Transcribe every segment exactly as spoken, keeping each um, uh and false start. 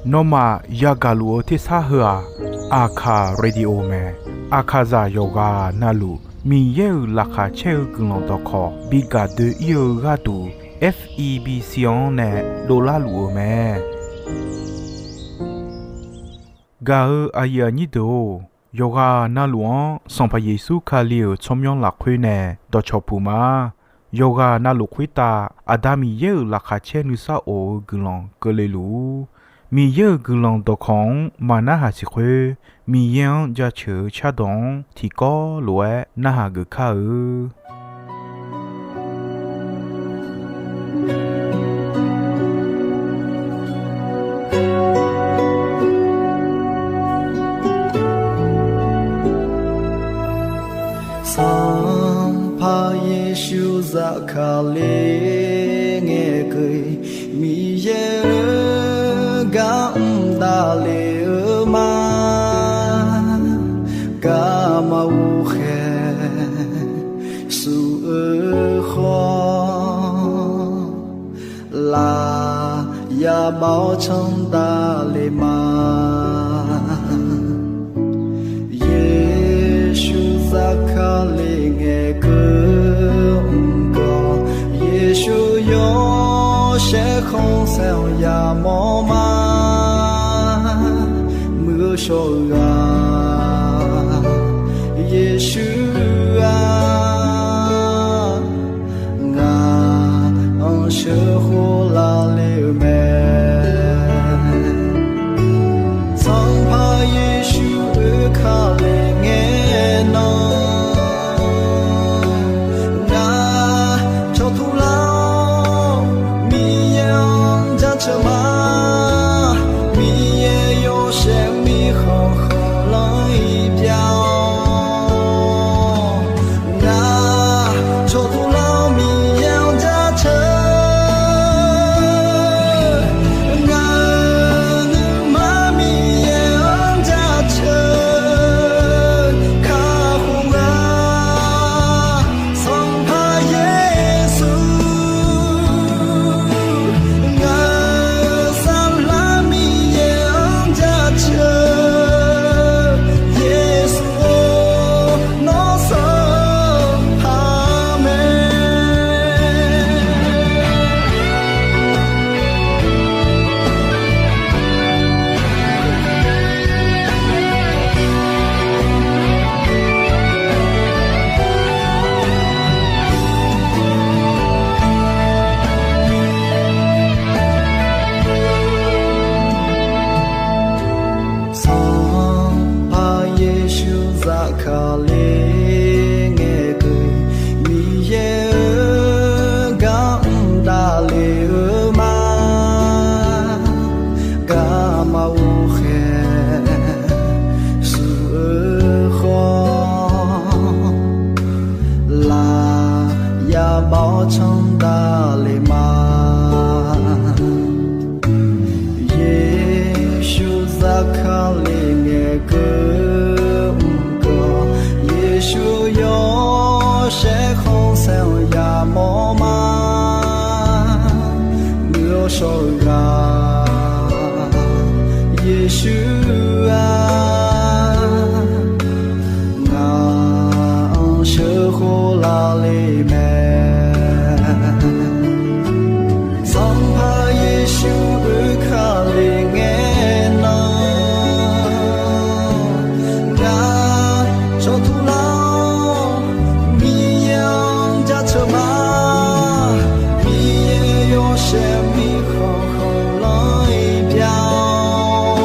Nawmaf yagaq luf-eu tersar heu-aq, Aqkaq Radio mae. Aqkaqzaq yawqghaq navluf Miqyaer-euq laqkhaq caer-eu guiqlanq dawqkawq bi gaq doe-ir-eu gharduq, F E B C-anr nae dovlar luf-eu mae. Gaq-eu aqyuif aqnyir deuq-or, yawqghaq navluf-anr Sanqpaq Yeqsur Kali-euq tsawrmyanr lafkhoer nae dawqcawq puq ma. Yawqghaq navluf khoertav Aqda Miqyaer-euq laqkhaq caer nuisar of-eu guiqlanq keuvle luf-ur. Miqyaer-euq guiqlanq dawqkawq-anr maqnarhaq siq khoer, Miqyaer-anr jaceuq-eu cardawq-anr tiqkawv lof-aer narhaq geuf kar-eu. Sanqpaq Yeqsur zafkale ngae keuv, Miqyaer-euq gar mr davle-eu ma. Garma ghoqkhaeq suf-eu khawf, laf yabav-awr canr davle ma. Yeqsur zafkale ngae keuv mr gawq, Yeqsur yawshaef khanqsaer-anr yamawr ma. Muiq-eu shawr-eu ghaq, Yeqsur-aq, ngaq-anr sheuqkhof lavle-eu mae. Sanqpaq Yeqsur oekale ngae nan, ngaq cawqtuq lar-awr Miqyaer-anr jaceuq ma. Miqyaer yawshaef mirkhanq khanqlanr-iq byav-awr, ngaq cawqtuq lar-awr Miqyaer-anr jaceuq. Ngaq-euq nuima Miqyaer-anr jaceuq kakhof-a. Sanqpaq Yeqsur, ngaq-euq saflar Miqyaer-anr jaceuq. Yeqsur-or, nawr sanqpaq mae. Sanqpaq Yeqsur zafkale ngae keuv, Miqyaer-euq gar mr davle-eu ma. Garma ghoqkhaeq suf-eu khawf, laf yabav-awr canr davle ma. Yeqsur zafkale ngae keuv mr gawq, Yeqsur yawshaef khanqsaer-anr yamawr ma. Muiq-eu shawr-eu ghaq, Yeqsur-aq, ngaq-anr sheuqkhof lavle mae. Sanqpaq Yeqsur oekale ngae nan, ngaq cawqtuq lar-awr Miqyaer-anr jaceuq ma. Miqyaer yawshaef mirkhanq khanqlanr-iq byav-awr,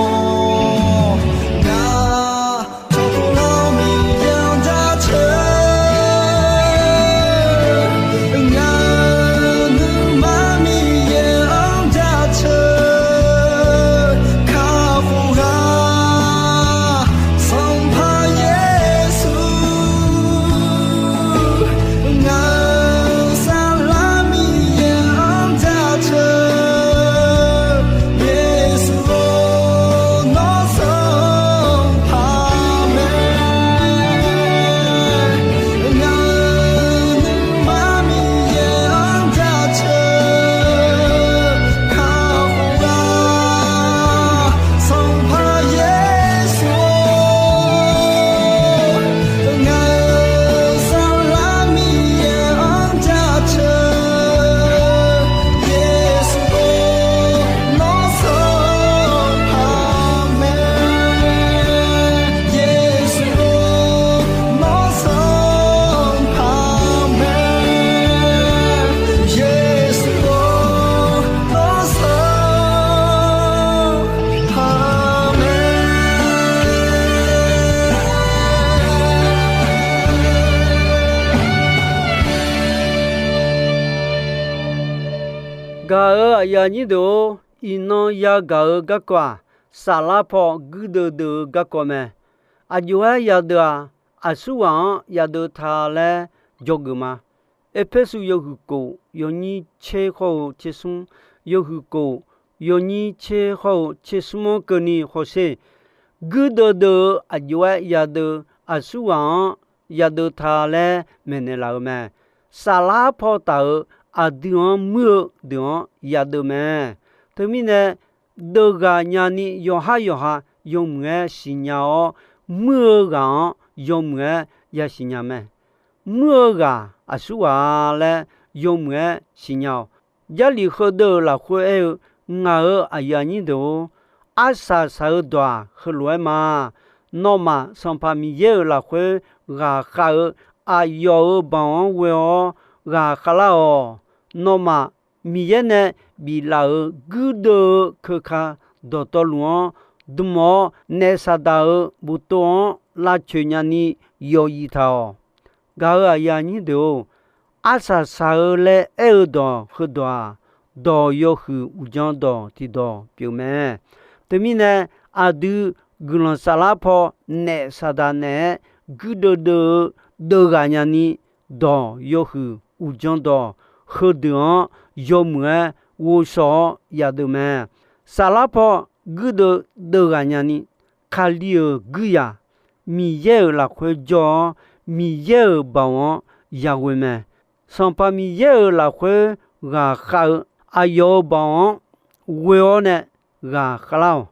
Gaq-euq aqyuif aqnyir deuq-or, iqnan yagaq-eu garkawv-aq, saflar paw guirdeuv deuv-eu garkawv mae. Aqjox-aer yadeuv-aq, aqsurghaq-anr yadeuv ta laer dzawgeuf ma. Erpersu yawhuiq kof yawnyir tser hawr-eu tser smr, yawhuiq kof yawnyir tser hawr-eu tser smr-anr keuvni hawsher. Guirdeuv deuv-eu aqjox-aer yadeuv, aqsurghaq-anr yadeuv ta laer maeqnaeq laf-eu mae. Saflar paw taf-euq aqdui-anr muir-eu deuq-anr yadeuv mae. Teumirnae, deuv ghaq nyani yawqhar yawqha yawmuiq-aer siqnya-awr, muir-eu ghaq-anr yawmuiq-aer yasiqnya mae. Muir-eu ghaq aqsurghaq laer yawmuiq-aer siqnya-awq. Jarlif heudeuv-euq lafkhoer aer-eu, ngaq-euq aqyuif aqnyir deuq-or, arsaq saq-eu dawq-aq heulof-aer ma. Nawmaf Sanqpaq Miqyaer-euq lafkhoer ghaqkhav-eu aqyawf-euq baoq-anr ghoe-awr ghaqkhav lar-awq. Nawmaf Miqyaer nae biflaf-euq guirdeuv-eu keuka dawqtawvluf-anr dm-awr, naef Saqdaq-euq boftov-anr lavcoeq nyani yawzif taq-awq. Gaq-euq aqyuif aqnyir deuq-or, arsaq saq-eu laer aer-eu dawq heudawq-aq, dawq yawhuiq uqdzan dawq tiqdawq pyeuf mae. Teumirnae, aqdui guiqlanq saflar paw naef Saqdaq naeq-aer guirdeuv deuv-eu deuv ghaq nyani, dawq yawhuiq uqdzan dawq heudeuq-anr yawmuiq-aer ghovshaw-awr yadeuv mae. Saflar paw guirdeuv deuv ghaq nyani, Kali-euq guirzaq Miqyaer-euq lafkhoer jawr-awr, Miqyaer-euq baoq-anr yaghoe mae. Sanqpaq Miqyaer-euq lafkhoer ghaqkhav-eu aqyawf-euq baoq-anr ghoe-awr nae ghaqkhav lar-awq.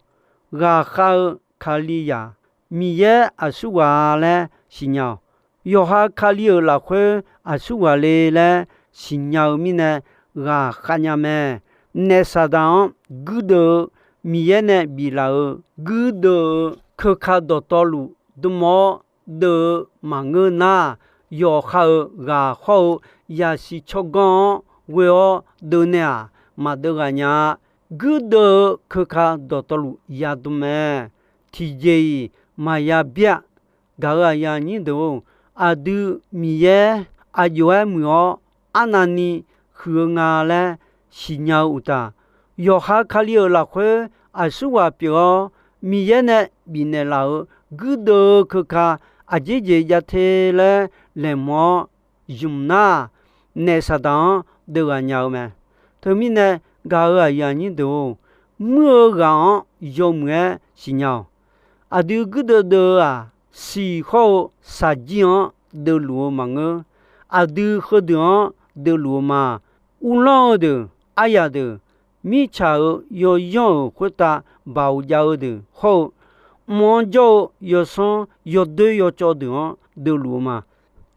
Ghaqkhav-eu Kalizaq Miqyaer aqsurghaq laer siqnya-awq. Yawqha Kali-euq lafkhoer aqsurghaq le laer siqnya-eu mirnae ghaqkhav nya mae. Naef Saqdaq-anr guirdeuv-eu Miqyaer nae biflaf-euq guirdeuv-eu keuka dawqtawvluf dm-awr deuv-eu maqngeur nar, yawqha-euq ghaq hawr-eu yasiq tsawrganr-anr ghoe-awr deuv nae-aq, maqdeuv ghaq nya-a. Guirdeuv-eu keuka dawqtawvluf yadm mae. Tiqjeq-iq maqya byav. Gaq-euq aqyuif aqnyir deuq-or, aqdui Miqyaer aqjox-aer muiq-awr arnavni huiq-eu nga laer siqnya-eu uqtaf, yawqha Kali-euq lafkhoer aqsurghaq pyeuf-awr, Miqyaer nae bifnaeq laf-euq guirdeuv-eu keuka aqjeq jeq jav te laer laeqhmq-awr ymq nar, naef Saqdaq-anr deuv ghaq nya-eu mae. Teumirnae, gaq-euq aqyuif aqnyir deuq-or, muir-eu ghaq-anr yawmuiq-aer siqnya-awq. Aqdui guirdeuv deuv-eu-aq, siq hawr-eu shaqjir-anr deuvluf-eu maqngeur. Aqdui heudeuq-anr deuvluf-eu ma. Uvlanr-eu deuq, aryaq deuq, mirtsaq-euq yawyanr-euq khoertav baoq jav-eu deuq hawr-eu, mq-anr jawr-eu yawsanr yawdoer yawcawv deuq-anr deuvluf-eu ma.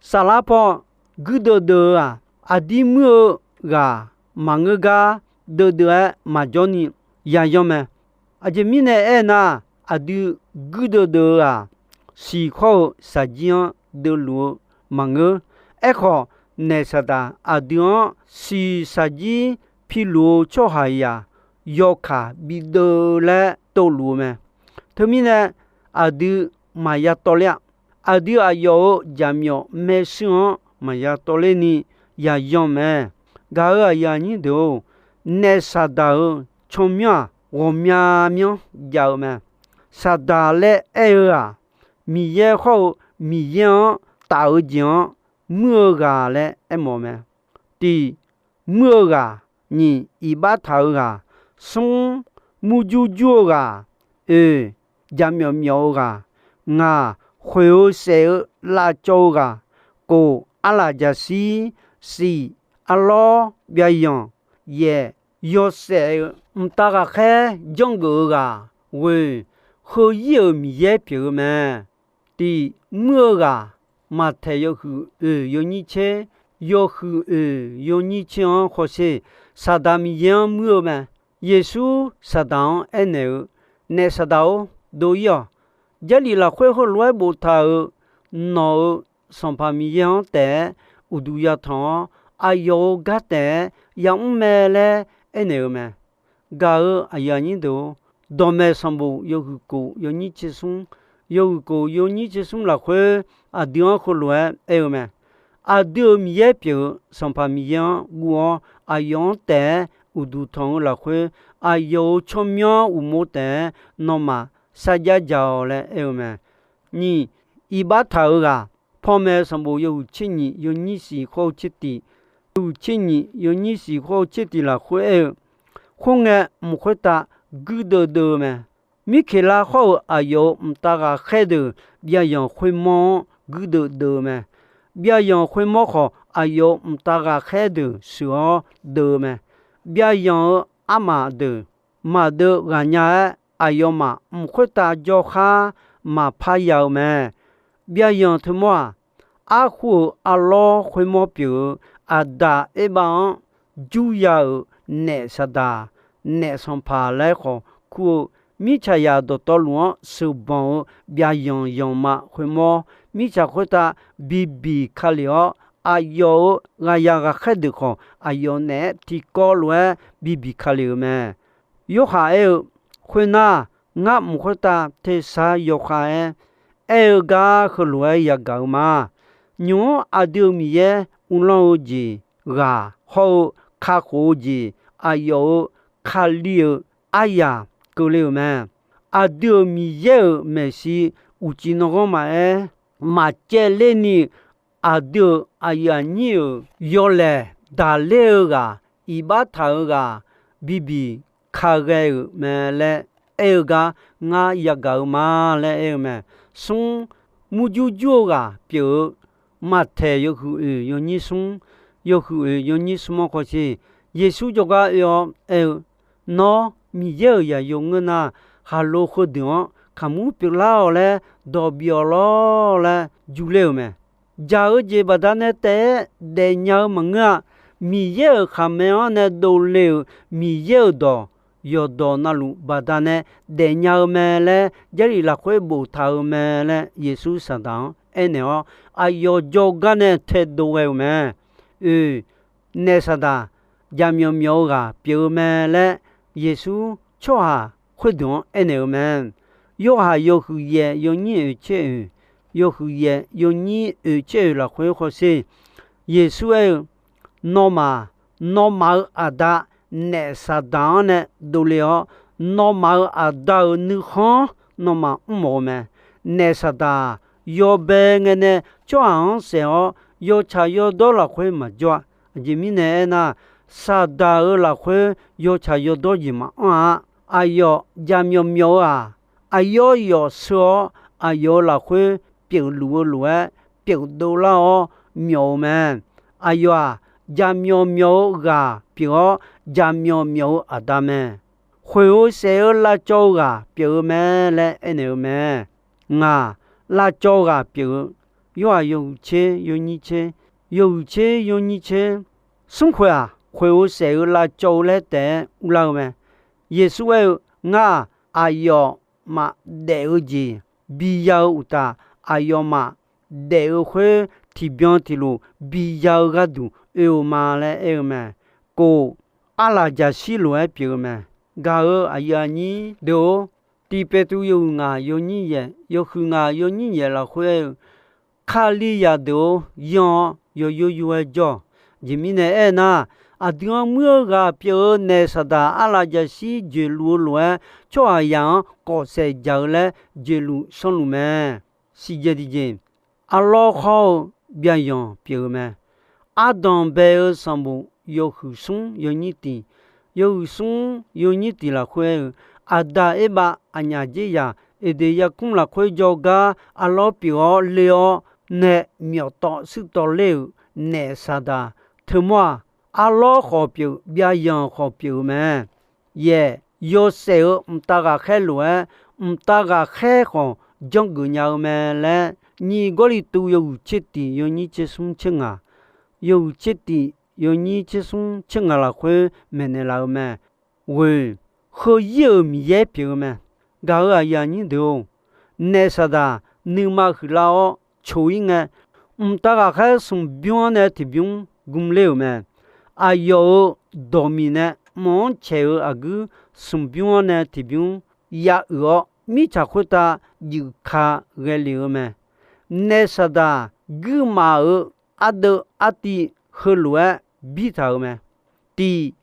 Saflar paw guirdeuv deuv-eu-aq, aqdir muir-eu ghaq maqngeur gar deuvdeuv-aer maqjawr ni yayanr mae. Aqjeq mirnae aernar, aqdui guirdeuv deuv-eu-aq, siq hawr-eu shaqjir-anr deuvluf-eu maqngeur. Aerkhawf, naef Saqdaq aqdui-anr siq shaqjir piluf-eu tsawrhaqzaq yawkaq bideuv laer tovluf-eu mae. Teumirnae, aqdui maqya tawvler-a. Aqdui aqyawf-euq jaqmyawf maershuir-anr maqya tawvler ni yayanr mae. Gaq-euq aqyuif aqnyir deuq-or, naef Saqdaq-euq tsawrmyanr-aq, ghawqmya myanr jav-eu mae. Saqdaq laer aer-eu-aq, Miqyaer hawr-eu Miqyaer-anr taf-eu jeq-anr muir-eu ghaq laer aermawf-eu mae. Tiq, muir-eu ghaq. Nyiq, iqbax taq-eu ghaq. Smr, murjur jur-eu ghaq. Oeq, jaqmyawf myawf-eu ghaq. Ngaq, khoeq-eu saef-eu lavcawv-eu ghaq. Kof, arlaq jaqshir. Siq, arlawr byavyanq. Yaeq, yawshaef-eu mqtav ghaqkhaer janrgeuf-eu ghaq. Ghoeq, heu ir-euq Miqyaer pyeuf-eu mae. Tiq, muir-eu ghaq. Maqtaeq yawhuiq oeq yawnyir tser, yawhuiq oeq yawnyir tser-anr hawsher. Saqdaq Miqyaer-anr muir-eu mae. Yeqsur Saqdaq-anr aernaeq-eu, Naef Saqdaq-or, dov ir-awq. Jarlif lafkhoer heulof-aer boftaq-euq nawq-euq Sanqpaq Miqyaer-anr taef-aer uqduq yatanq-awr, aqyawf-euq gar taef-aer yamr mae laer aernaeq-eu mae. Gaq-euq aqyuif aqnyir deuq-or, dawqmaeq sanqbof yawhuiq kof yawnyir tser smr, yawhuiq kof yawnyir tser smr lafkhoer aqdui-anr heulof-aer aer-eu mae. Aqdui-euq Miqyaer pyeuf-eu Sanqpaq Miqyaer-anr guv-awr, aqyawf-anr taef-aer uqduq tanq-eu lafkhoer, aqyawf-euq tsawrmyanr uqmov taef-aer nawmaf sarjax dzaq-awq laer aer-eu mae. Nyiq, iqbax taq-euq ghaq, Pawmaeq sanqbof yawhuiq tser nyiq yawnyir siq khawr-eu tser tiq, yawhuiq tser nyiq yawnyir siq khawr-eu tser tiq lafkhoer aer-eu, khoerngae mq khoertav guirdeuv deuv-eu mae. Mirkeqlav khawr-euq aqyawf-euq mqtav ghaqkhaer deuq byavyanq khoermawr-anr guirdeuv deuv-eu mae. Byavyanq khoermawr khawf, aqyawf-euq mqtav ghaqkhaer deuq sheuq-awr deuv-eu mae. Byavyanq-euq armaf deuq maqdeuv ghaqnya-aer, aqyawfmaf mq khoertav jawrkhar maqpar ya-eu mae. Byavyanq teumawr-aq, arkhu-euq arlawr khoermawr pyeuf-eu Aqdaq Erbav-anr jurya-euq naef Saqdaq, naef Sanqpaq laer khawf kur-eu, mirtsaqzaq dawqtawvluf-anr sheuqbanq-eu byavyanq yanqma khoermawr, mirtsaq khoertav bibiq ka lef-awr, aqyawf-euq ghaqzaq ghaqkhaer deuq khawf, aqyawf naeq-aer tiqkawv lof-aer bibiq ka lef-euq mae. Yorhaq aer-eu, Khoernar, ngar mq khoertav tersar yawkhav-aer aer-eu gar heulof-aer yagaq-eu ma. Nymq-mr aqdui-euq Miqyaer uvlanr-eu jeq ghaq hawr-eu kakhof-eu jeq, aqyawf-euq Kali-euq aryaq keuvle-euq mae. Aqdui-euq Miqyaer-euq maeqshi uqcif nanghanr maqaer, maqcaevler ni, aqdui-euq aqyuif aqnyir-euq yawlaeq daqler-eu ghaq, iqbax taq-eu ghaq, bibiq ka ghae-euq mae laer aer-eu gar ngar yagaq-eu ma laer aer-eu mae. Smr, murjur jur-eu ghaq pyeuf-eu Maqtaeq yawhuiq oeq yawnyir smr, yawhuiq oeq yawnyir smr-anr khawsher, Yeqsur jawrgar oe-awr aer-eu, Nawr Miqyaer-euq zaqyo ngeur nar, khaqlo heudeuq-anr kaqmur pyeuflar-awq laer dawq bif-awq lawr laer jurler-euq mae. Jaq-eu jeq baqdanae taef-aer daefnya-eu maqngeur-a. Miqyaer-euq khaqmae-anr nae dovle-euq Miqyaer-euq dawq yawqdawq navluf baqdanae daefnya-eu mae laer Jarlif lafkhoer boftaq-euq mae laer Yeqsur Saqdaq-anr aernaeq-awr, aqyawf jawrgar nae taedov ghae-euq mae. Oe, naef Saqdaq jaqmyawf myawf-eu ghaq pyeuf-eu mae laer Yeqsur tsawrhaq khoerdeuq-anr aernaeq-eu mae. Yorhaq yawhuiq yaef yawnyir oeq tser oeq, yawhuiq yaef yawnyir oeq tser oeq lafkhoer khawsher, Yeqsur aer-eu, Nawmaf, nawmaf-euq aqda naef Saqdaq-anr nae dovle-awr, nawmaf-euq aqda-euq nuikhanr nawmaf mrmawf-eu mae. Naef Saqdaq yawbae ngae nae tsawrhaq-anr saef-awr, yawtsaq yawdawr lafkhoer maqjawr-a. Aqjeq mirnae aernar, Saqdaq-euq lafkhoer yawtsaq yawdawr jeq maqanr-a. Aqyawf jaqmyawf myawf-eu-aq, aqyawf yawf sheu-awr aqyawf-euq lafkhoer pyeufluf-eu lof-aer pyeufdov lar-awr myawf-eu mae. Aqyawf-aq, jaqmyawf myawf-eu ghaq pyeuf-awr, jaqmyawf myawf-eu aqda mae. Khoeq-eu saef-eu lavcawv-eu ghaq pyeuf-eu mae laer aernaeq-eu mae. Ngaq, lavcawv ghaq pyeuf-eu, Yorhaq yawhuiq tser yawnyir tser, yawhuiq tser yawnyir tser, smrkhoeq-aq, khoeq-eu saef-eu lavcawv-eu laer taef-aer urlar-eu mae. Yeqsur aer-eu, Ngar-aq, aqyawfmaf daef-eu jeq biya-eu uqtaf, aqyawfmaf daef-eu khoer tiqbyan tiqlof biya-eu gharduq oe-eu ma laer aer-eu mae. Kof, arlaq jaqshir lof-aer pyeuf-eu mae. Gaq-euq aqyuif aqnyir deuq-or, Tiq Peqtruv yawhuiq ngaq yawnyir yaef, yawhuiq ngaq yawnyir yaef lafkhoer aer-eu, Kalizaq deuq-or, yanr-awr yawyo yo-aer jawr-awq. Aqjeq mirnae aernar, aqdui-anr muir-eu ghaq pyeuf-eu naef Saqdaq arlaq jaqshir joeqluf-eu lof-aer, tsawrhaqzaq-anr kawfsaef jaq-eu laer joeqluf sanrluf mae. Siqjeq tiqjeq, arlawr khawr-eu byaqyanq pyeuf-eu mae. Ardanq bae-eu sanqbof yawhuiq smr yawnyir tiq, yawhuiq smr yawnyir tiq lafkhoer aer-eu, Aqda Erbav aqnyaf dzerzaq Eqdeq yarkmr lafkhoer jawrgar arlawr pyeuf-awr le-awr nae myawftawv shuirtawv ler-euq naef Saqdaq teumawr-aq, arlawr khawf pyeuf, byaqyanq khawf pyeuf-eu mae. Yaeq, yawshaef-euq mqtav ghaqkhaer lof-aer, mqtav ghaqkhaer khawf janrgeuf nya-eu mae laer, nyiq Gawrliqtu yawhuiq tser tiq yawnyir tser smr tser ngaq, yawhuiq tser tiq yawnyir tser smr tser ngaq lafkhoer maeqnaeq laf-eu mae. Ghoeq, heu-ir-euq Miqyaer pyeuf-eu mae. Gaq-euq aqyuif aqnyir deuq-or, naef Saqdaq nuima huiqlar-awr coq-ir ngae, mqtav ghaqkhaer smqbymr-anr nae tiqbymr gmler-euq mae. Aqyawf-euq dawqmiq nae mq-anr caeq-eu aqguir smqbymr-anr nae tiqbymr ya uiq-awr, mirtsaq khoertav juif ka ghae lef-eu mae. Naef Saqdaq guirmaf-euq ardeuv artiv heulof-aer birtaq-euq mae. Tiq,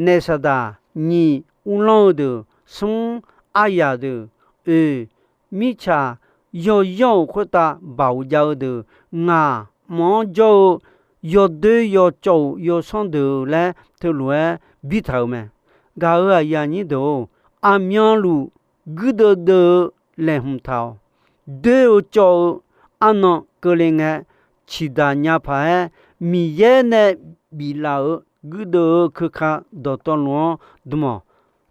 naef saqdaq, nyiq uvlanr-eu deuq, smr aryaq deuq, oeq mirtsaq yawyanr-euq khoertav baoq jav-eu deuq, ngaq mq-anr jawr-eu yawdoer yawcawv-euq yawsanr deuq laer teulof-aer birtaq-euq mae. Gaq-euq aqyuif aqnyir deuq-or, aqmyanluf guirdeuv deuv-eu laeqhmq taq-awq. Doer-eu cawv-eu arnan keuvle ngae, ciqdaq nya paq-aer Miqyaer nae biflaf-euq guirdeuv-eu keuka dawqtawvluf-anr dm-awq.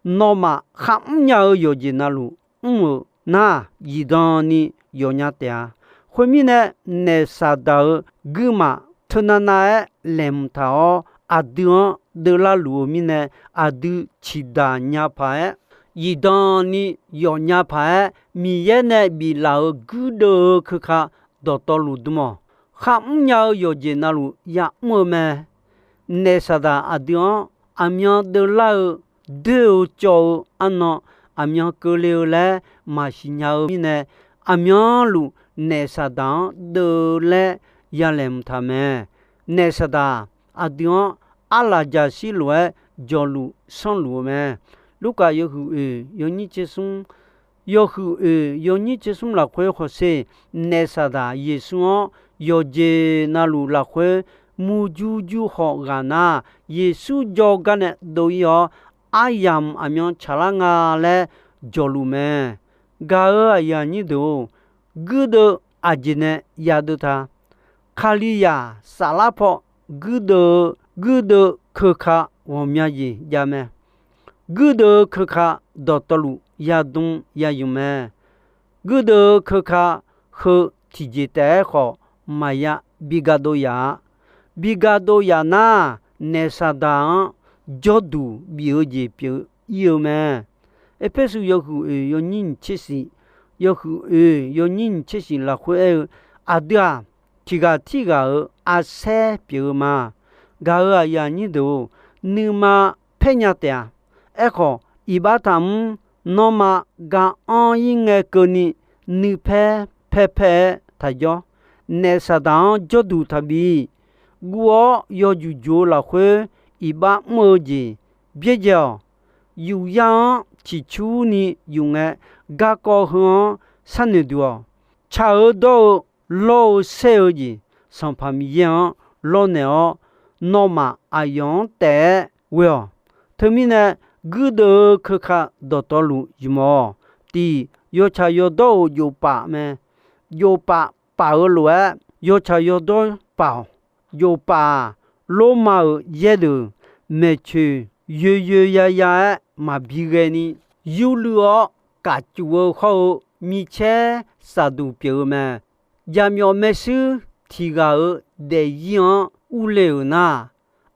Nawmaf kharmr nya-eu yawqjeq navluf mr-euq nar, zifdan ni yawfnya taef-a. Khoermirnae, naef saqdaq-eu guirmaf teunav nav-aer laeqhmq taq-awr, aqdui-anr deuvlar luf-eu mirnae, aqdui ciqdaq nya paq-aer, zifdan ni yawfnya paq-aer, Miqyaer nae biflaf-euq guirdeuv-eu keuka dawqtawvluf dm-awq. Kharmr nya-eu yawqjeq navluf yamr-eu mae. Naef saqdaq aqdui-anr aqmyan deuvlar-eu, doer-eu cawv-eu arnan aqmyan keuvle-eu laer maqsiq nya-eu mirnae, aqmyanluf naef saqdaq-anr deuv-eu laer yalaeqhmq taq mae. Naef saqdaq aqdui-anr arlaqjaqshir lof-aer jawqluf sanrluf-eu mae. Lurkaf yawhuiq oeq yawnyir tser smr, yawhuiq oeq yawnyir tser smr lafkhoer hawsher, naef saqdaq Yeqsur-anr yawqjeq navluf lafkhoer murjur jur khawf ghaq nar, Yeqsur jawrgar nae dov-ir-awr, aryamq aqmyan tsaqlar nga laer jawqluf mae. Gaq-euq aqyuif aqnyir deuq-or, guirdeuv aqjeq nae yadeuv ta. Kalizaq saflar paw guirdeuv-eu, guirdeuv keuka ghawqmya jeq jav mae. Guirdeuv-eu keuka dawqtawvluf yadm yayuf mae. Guirdeuv-eu keuka heu tiqjeq taef-aer khawf maqya bi ga dov yaf-a. Bi ga dov yaf nar, naef saqdaq-anr jawrduq bif-eu jeq pyeuf-ir-eu mae. Erpersu yawhuiq oeq yawnyir nyiq tser shif, yawhuiq oeq yawnyir nyiq tser shif lafkhoer aer-eu, aqdui-aq, tiq ghaq tirghaq-euq arsaer pyeuf-eu ma. Gaq-euq aqyuif aqnyir deuq-or, nuima paer nya taef-a. Aerkhawf, iqbax taqmr, nanrma ga anr-ir ngae keuvni, nuipaer paerpaer-aer taqjawr. Naef saqdaq-anr jawrduq taqbi. Guv-awr yawjuq juq-eu lafkhoer iqbax mr-eu jeq byaerdzae-awq. Yufyar-anr ciqcurni yuf ngae, garkawv heu-anr sharnoeq duq-awq. Tsaq-eu dawr-eu lawr-eu saer-eu jeq, Sanqpaq Miqyaer-anr lawrnaeq-awr, nawmaf aqyawf-anr taef-aer ghoe-awq. Teumirnae, guirdeuv-eu keuka dawqtawvluf ymq-awq. Tiq, yawtsaq yawdawr-euq jofpaf mae. Jofpaf paf-eu lof-aer, yawtsaq yawdawr paf-awq. Jofpaf-aq, Lormav-euq yaerdeuq maeqtsoeq yoeq yoeq ya ya-aer maqbi ghae ni, yurluiv-awr kafcuf-eu hawr-eu micaer saqduq pyeuf-eu mae. Jaqmyawf maershuir tiq ghaq-euq daefzir-anr urle-euq nar,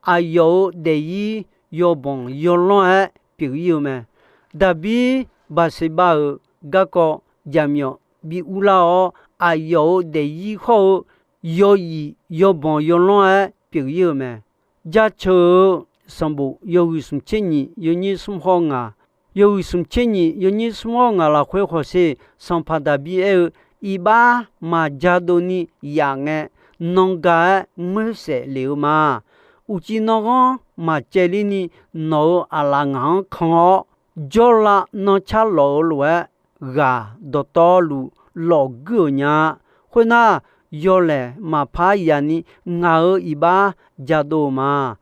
aqyawf-euq daefzir yawbanq yawlanr-aer pyeuf-ir-eu mae. Daqbir Baqseqbav-euq garkawv jaqmyawf bi urlar-awr, aqyawf-euq daefzir hawr-eu yawzif yawbanq yawlanr-aer pyeuf-ir-eu mae. Jaceuq-eu sanqbof yawhuiq smq tser nyiq yawnyir smr hawr ngaq, yawhuiq smq tser nyiq yawnyir smr hawr ngaq lafkhoer hawsher, Sanqpaq Daqbir aer-eu, iqbax maqja dovni yaf ngae, nan ga-aer ngoersaef lef-eu ma. Uqcif nanghanr maqcaevler ni, nawq-euq aqlaf ngaq-anr kan-awr, jawrlav nanrcar lawf-eu lof-aer, ghaq dawqtawvluf lawfguir-euq nya-a. Khoernar, yawlaeq maqpar yaf ni, ngaq-euq iqbax jadov-eu ma.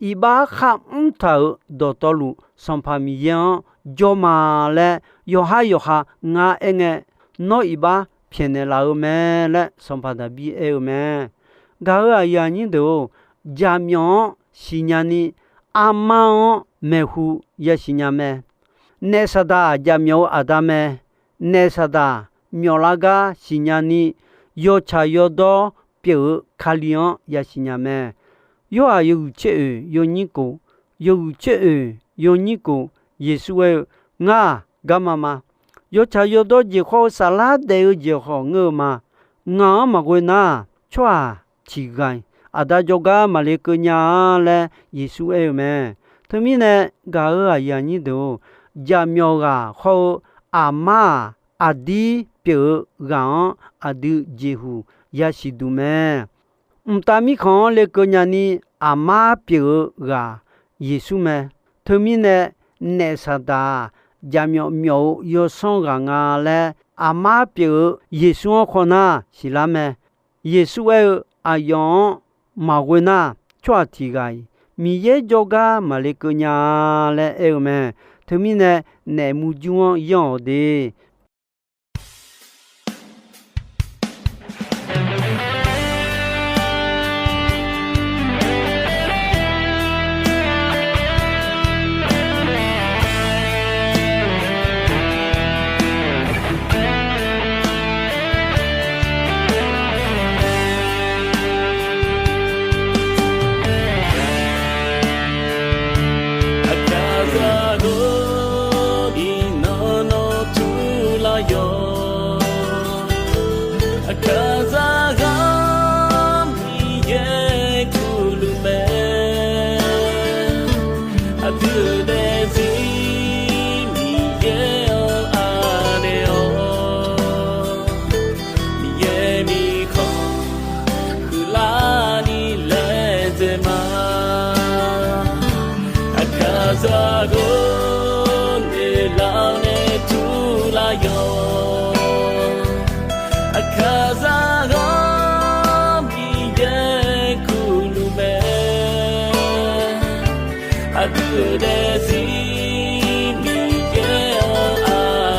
Iqbax kharmr taq-euq dawqtawvluf Sanqpaq Miqyaer-anr jawr ma laer, yawqhar yawqha ngar aer ngae, nawr iqbax pyaeqnaeq laf-eu mae laer Sanqpaq Daqbir aer-eu mae. Gaq-euq aqyuif aqnyir deuq-or, jaqmyawf-anr siqnya ni, armar-anr maeqhu yasiq nya mae. Naef saqdaq jaqmyawf-euq aqda mae. Naef saqdaq myawflar gar siqnya ni, yawtsaq yawdawr pyeuf-eu Kali-anr yasiq nya mae. Yorhaq yawhuiq tser oeq yawnyir kof, yawhuiq tser oeq yawnyir kof, Yeqsur aer-eu, Ngar-aq, garma ma. Yawtsaq yawdawr jeq khawr-eu saflar daef-eu jeq khawf ngeur-eu ma. Ngaq-anr maqghoe nar, tsawrhaq tiq ghaq-iq Aqda jawrgar maqle keuv nya-a laer Yeqsur aer-eu mae. Teumirnae, gaq-euq aqyuif aqnyir deuq-or, jaqmyawf ghaq khawr-eu aqmar-aq, aqdir pyeuf-eu ghaq-anr aqdui jeqhuq yasiq duq mae. Mqtav Mirkhanq-anr lekeuv nyani aqmar pyeuf-eu ghaq Yeqsur mae. Teumirnae, naef Saqdaq-aq, jaqmyawf myawf-eu yawsanr ghaq nga laer aqmar pyeuf-eu Yeqsur-anr khawf nar siqlar mae. Yeqsur aer-eu, Aqyawf-anr maqghoe nar, tsawrhaq tiq ghaq-iq Miqyaer jawrgar maqle keuv nya-a laer aer-eu mae. Teumirnae, naef murjur-anr yanr-awq de. Aqkaqzaq ghawqni nan nawr turlar yawq. Aqkaqzaq ghaq Miqyaer kurluf mae. Aqdui daefzir Miqyaer-anr anaeq-awq. Miqyaer mirkhanq huiqlarni laedzae ma. Aqkaqzaq ghawqni nan nawr turlar yawq. Aqkaqzaq ghaq Miqyaer kurluf mae. Aqdui daefzir Miqyaer-anr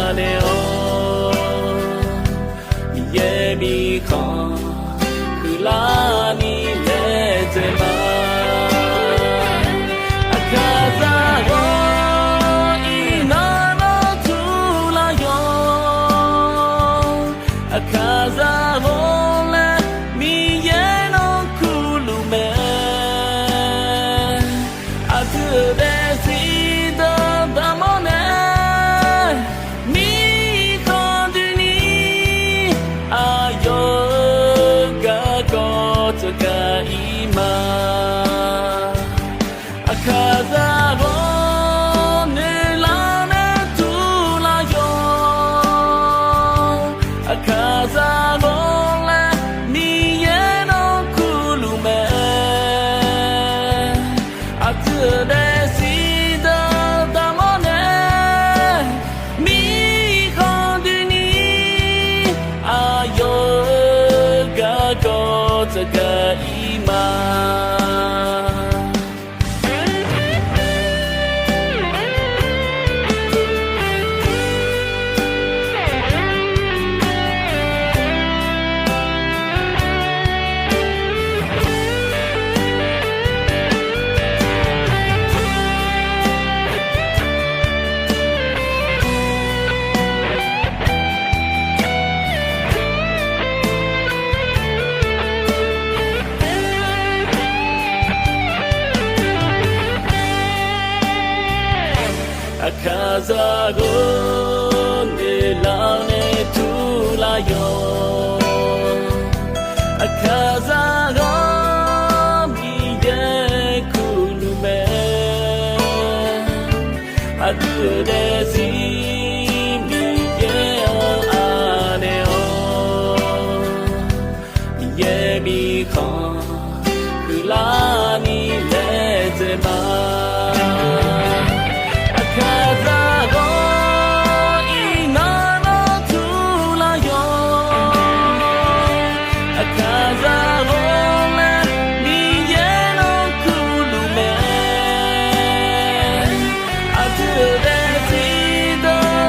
anaeq-awq. Miqyaer mirkhanq huiqlarni laedzae ma. Aqkaqzaq ghawq iqnan nawr turlar yawq. Aqkaqzaq ghawq laer Miqyaer nawr kurluf mae. Aqdui daefzir dawqdaq mawrnae, mirkhanq doeni aqyawf-euq garkawv tsawrgaq ir ma. Aqkaqzaq ghawq noeqlar nae turlar yawq. Aqkaqzaq ghawq laer Miqyaer nawr kurluf mae. Aqdui daefzir dawqdaq mawrnae, mirkhanq doeni aqyawf-euq garkawv tsawrgaq ir ma. Aqkaqzaq ghawq noeqlar nae turlar yawq. Aqkaqzaq ghawq Miqyaer kurluf mae. Aqdui daefzir Miqyaer-anr anaeq-awq. Miqyaer mirkhanq huiqlarni laedzae ma. Aqkaqzaq ghawq iqnan nawr turlar yawq. Aqkaqzaq ghawq laer Miqyaer nawr kurluf mae. Aqdui daefzir dawq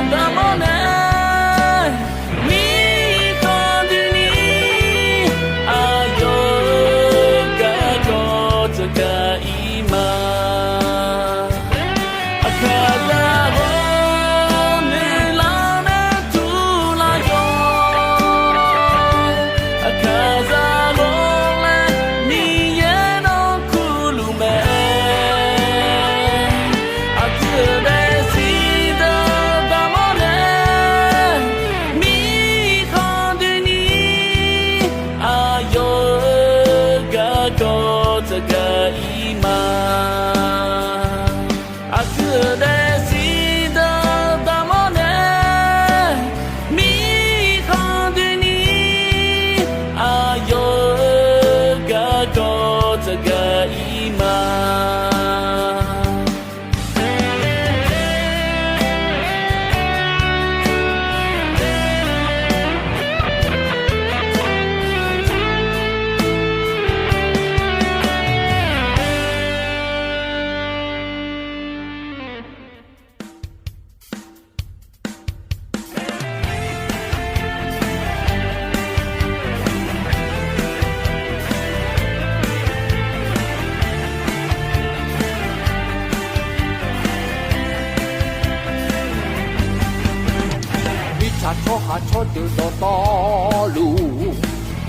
Tsawrhaq tsawrdeuq dawqtawvluf,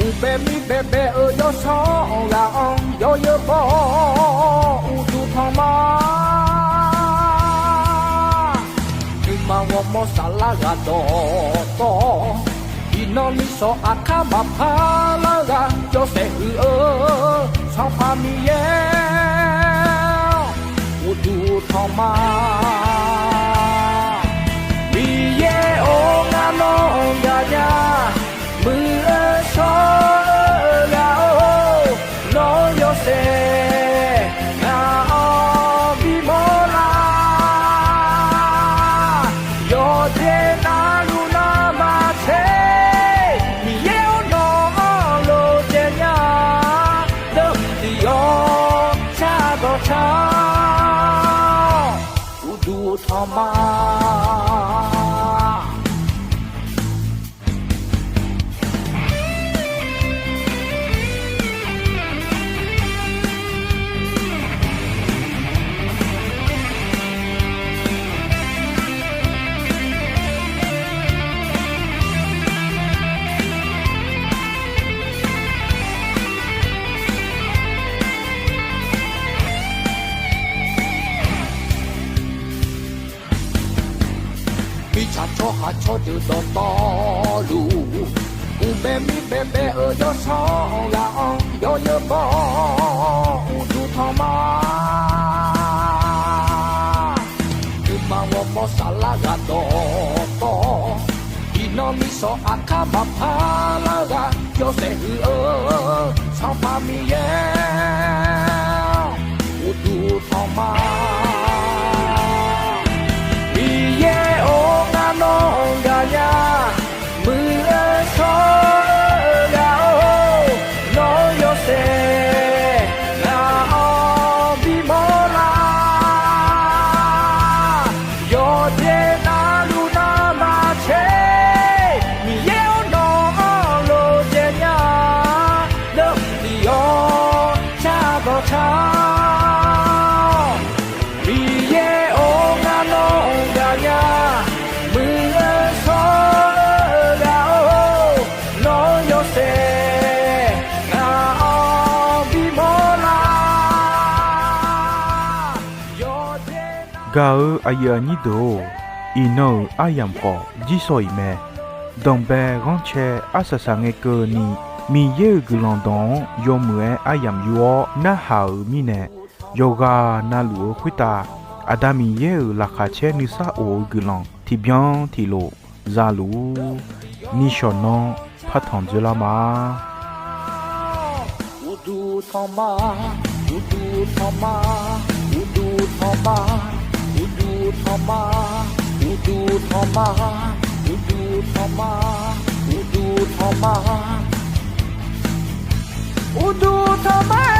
uqbae mir baebae-eu yawsanr ghaq-anr yawzeu bawr uqduq tanq ma. Nuima ghawrmawr saflar ghaq dawqtawv, iqnan nisawq aqkar maqpar lar ghaq yawshaef huiq-eu Sanqpaq Miqyaer-awr, uqduq tanq ma. Miqyaer-or, ngar nawr gaqnya, muiq-eu shawr-eu ghaq-or, nawr yawshaef ngaq-anr bimawr lar. Yawqjeq navluf navmaqtser, Miqyaer-or, nawq-anr lof caev nya, deuq tiq yawr shar dawq tar, uqduq tanq ma. Mirtsaq tsawrhaq tsawrdeuq dawqtawvluf, uqbae mir baebae-eu yawsanr ghaq-anr yawzeu bawr uqduq tanq ma. Nuima ghawrmawr saflar ghaq dawqtawv, iqnan nisawq aqkar maqpar lar ghaq yawshaef huiq-eu Sanqpaq Miqyaer-awr, uqduq tanq ma. Miqyaer-or, ngar nawr gaqnya, muiq-eu shawr-eu ghaq-or, nawr yawshaef ngaq-anr bimawr lar. Yawqjeq navluf navmaqtser, Miqyaer-or, nawq-anr lof caev nya, deuq tiq yawr shar dawq tar. Miqyaer-or, ngar nawr gaqnya, muiq-eu shawr-eu ghaq-or, nawr yawshaef ngaq-anr bimawr lar. Gaq-eu aqyuif aqnyir deuq-or, iqnan-euq aryamq khawf jirsawq iq mae. Danqbae ghanrcae arsaq saqngae keuvni, Miqyaer-euq guiqlanq dawq-anr yawmuiq-aer aryamq yur-awr narhaq-euq mirnae, yawqghaq navluf-eu khoertav Aqda Miqyaer-euq laqkhaq caer nuisar of-eu guiqlanq tiqbyan tiqlof zaluf-ur. Nishawq nanr partanq dzoerlar ma. Uqduq tanq ma, uqduq tanq ma, uqduq tanq ma, uqduq tanq ma, uqduq tanq ma, uqduq tanq ma, uqduq tanq ma. Uqduq tanq ma.